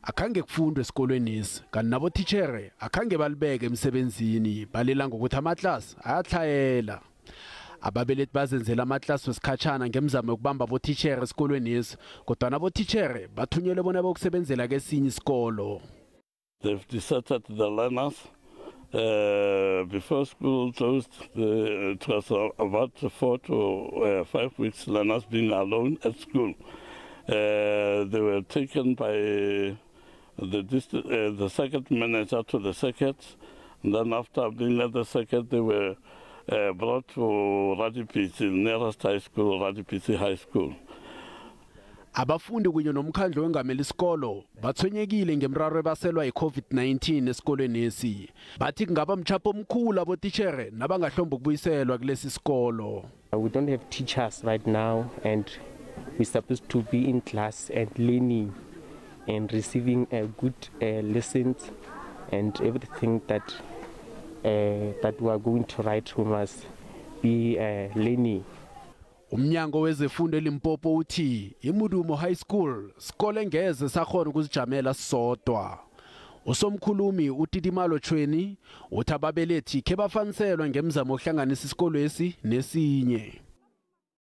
Akhange kufundwe esikolwenesi, kanti nabotitjhere akhange balibeke emsebenzini, balila ngokuthi amaklasi ayatlhayela. Ababelethi bazenzela amaklasi wesikhatjhana ngemizamo yokubamba abotitjhere esikolwenesi, kodwana abotitjhere bathunyelwe bona bokusebenzela kesinye isikolo. They've deserted the learners. Before school closed, it was about 4 to 5 weeks learners being alone at school. They were taken by the circuit manager to the circuit, and then after being at the circuit, they were brought to Radipitsi, nearest high school, Radipitsi High School. Abafundi kunye nomkhandlu wengameli isikolo bathwenyekile ngemraro ebaselwa yi-COVID-19 esikolweni esi. Bathi kungaba mchapho omkhulu abotitjhere nabangahlomba ukubuyiselwa kulesi sikolo. We don't have teachers right now, and we're supposed to be in class and learning and receiving good lessons and everything that we are going to write, we must be learning. Umnyango wezefundo eLimpopo uthi iMudumo High School sikole ngeze sakhona ukuzijamela sisodwa. Usomkhulumi uTidimalo Tshweni uthi ababelethi khe bafaniselwa ngemizamo yokuhlanganisa isikolwesi nesinye.